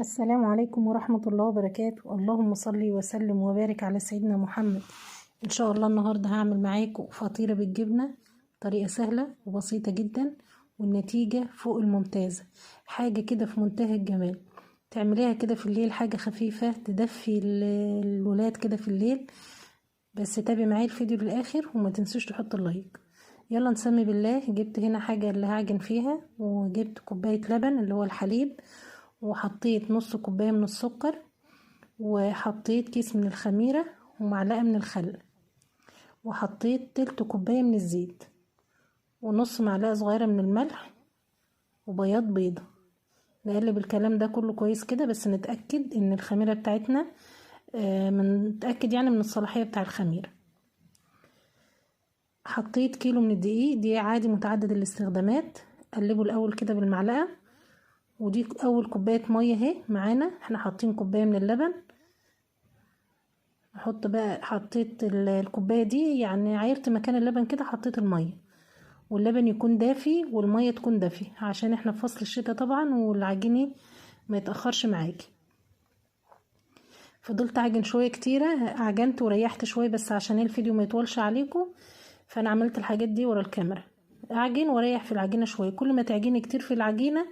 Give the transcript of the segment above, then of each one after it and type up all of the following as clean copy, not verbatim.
السلام عليكم ورحمة الله وبركاته. اللهم صل وسلم وبارك على سيدنا محمد. إن شاء الله النهاردة هعمل معاكم فطيرة بالجبنة، طريقة سهلة وبسيطة جدا والنتيجة فوق الممتازة، حاجة كده في منتهى الجمال. تعمليها كده في الليل، حاجة خفيفة تدفي الولاد كده في الليل. بس تابعي معايا الفيديو للآخر وما تنسوش تحطوا اللايك. يلا نسمي بالله. جبت هنا حاجة اللي هعجن فيها، وجبت كوباية لبن اللي هو الحليب، وحطيت نص كوباية من السكر، وحطيت كيس من الخميرة ومعلقة من الخل، وحطيت تلت كوباية من الزيت، ونص معلقة صغيرة من الملح، وبياض بيضة. نقلب الكلام ده كله كويس كده، بس نتأكد ان الخميرة بتاعتنا نتأكد يعني من الصلاحية بتاع الخميرة. حطيت كيلو من الدقيق، دي عادي متعدد الاستخدامات. قلبه الاول كده بالمعلقة. ودي اول كوباية مية اهي معانا، احنا حاطين كوباية من اللبن. نحط بقى، حطيت الكوباية دي يعني عايرت مكان اللبن كده، حطيت المية، واللبن يكون دافي والمية تكون دافية عشان احنا في فصل الشتاء طبعا، والعجينة ما يتأخرش معاكي. فضلت اعجن شوية كتيرة، عجنت وريحت شوية بس عشان الفيديو ما يطولش عليكم، فانا عملت الحاجات دي ورا الكاميرا. اعجن واريح في العجينة شوية. كل ما تعجني كتير في العجينة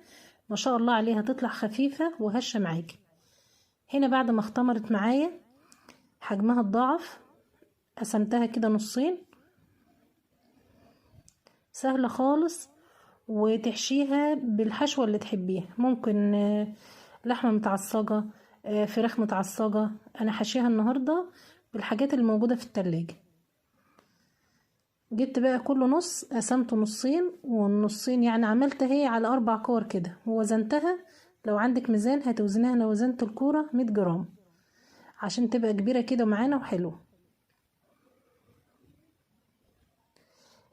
ما شاء الله عليها تطلع خفيفة وهشة معاكي. هنا بعد ما اختمرت معايا حجمها اتضاعف، قسمتها كده نصين. سهلة خالص، وتحشيها بالحشوة اللي تحبيها. ممكن لحمة متعصجة، فراخ متعصجة. انا حشيها النهاردة بالحاجات اللي موجودة في التلاجة. جبت بقى كله نص، قسمته نصين، والنصين يعني عملت هي على 4 كور كده ووزنتها. لو عندك ميزان هتوزنها. انا وزنت الكورة 100 جرام عشان تبقى كبيرة كده معانا وحلوة.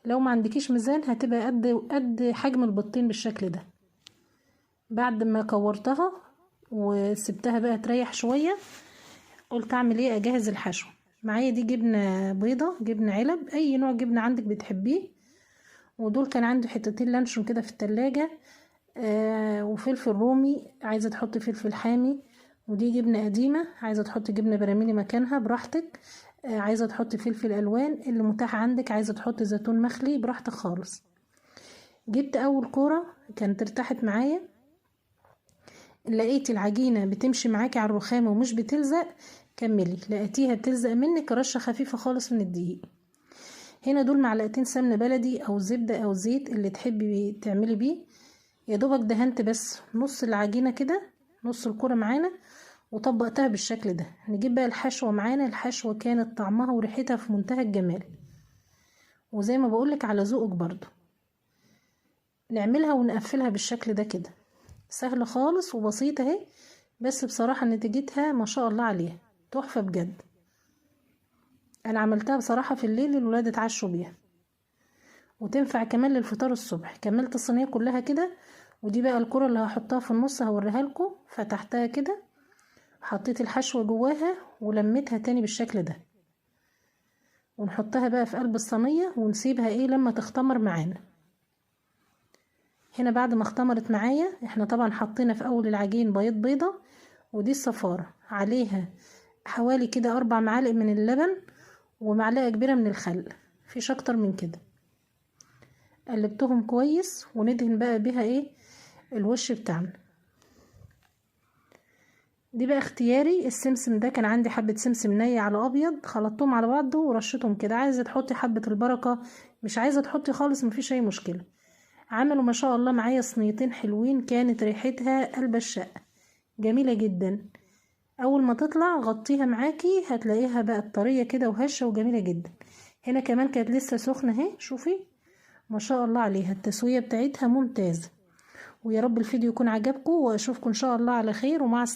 لو ما عندكيش ميزان هتبقى قد حجم البطين بالشكل ده. بعد ما كورتها وسبتها بقى تريح شوية، قلت اعمل ايه؟ اجهز الحشو. معايا دي جبنة بيضة، جبنة علب، اي نوع جبنة عندك بتحبيه. ودول كان عندي حتتين لانشون كده في التلاجة، وفلفل رومي، عايزة تحطي فلفل حامي. ودي جبنة قديمة، عايزة تحطي جبنة براميلي مكانها براحتك، عايزة تحطي فلفل الوان اللي متاح عندك، عايزة تحطي زيتون مخلي براحتك خالص. جبت اول كورة كانت ارتاحت معايا، لقيت العجينة بتمشي معاكي على الرخامة ومش بتلزق، كملي. لقيتيها بتلزق منك، رشة خفيفة خالص من الدقيق. هنا دول معلقتين سمنة بلدي او زبدة او زيت اللي تحبي تعملي بيه. يا دوبك دهنت بس نص العجينة كده، نص الكرة معانا، وطبقتها بالشكل ده. نجيب بقى الحشوة معانا. الحشوة كانت طعمها وريحتها في منتهى الجمال، وزي ما بقولك على ذوقك برضو. نعملها ونقفلها بالشكل ده كده، سهلة خالص وبسيطة اهي، بس بصراحة نتيجتها ما شاء الله عليها تحفة بجد. انا عملتها بصراحة في الليل، الولاد اتعشوا بيها، وتنفع كمان للفطار الصبح. كملت الصينية كلها كده. ودي بقى الكرة اللي هحطها في النص هوريها لكم. فتحتها كده، حطيت الحشوة جواها ولميتها تاني بالشكل ده، ونحطها بقى في قلب الصينية ونسيبها ايه لما تختمر معانا. هنا بعد ما اختمرت معايا، احنا طبعا حطينا في اول العجين بيض بيضة، ودي الصفارة عليها حوالي كده 4 معالق من اللبن ومعلقة كبيرة من الخل، مفيش اكتر من كده. قلبتهم كويس، وندهن بقى بيها ايه الوش بتاعنا. دي بقى اختياري. السمسم ده كان عندي حبة سمسم ني على ابيض، خلطتهم على بعض ورشتهم كده. عايزة تحطي حبة البركة، مش عايزة تحطي خالص مفيش اي مشكلة. عملوا ما شاء الله معايا صينيتين حلوين، كانت ريحتها قلب الشقة، جميلة جدا. اول ما تطلع غطيها معاكي، هتلاقيها بقت طرية كده وهشة وجميلة جدا. هنا كمان كانت لسه سخنة اهي، شوفي ما شاء الله عليها، التسوية بتاعتها ممتازة. ويا رب الفيديو يكون عجبكم، واشوفكم ان شاء الله على خير، ومع السلامة.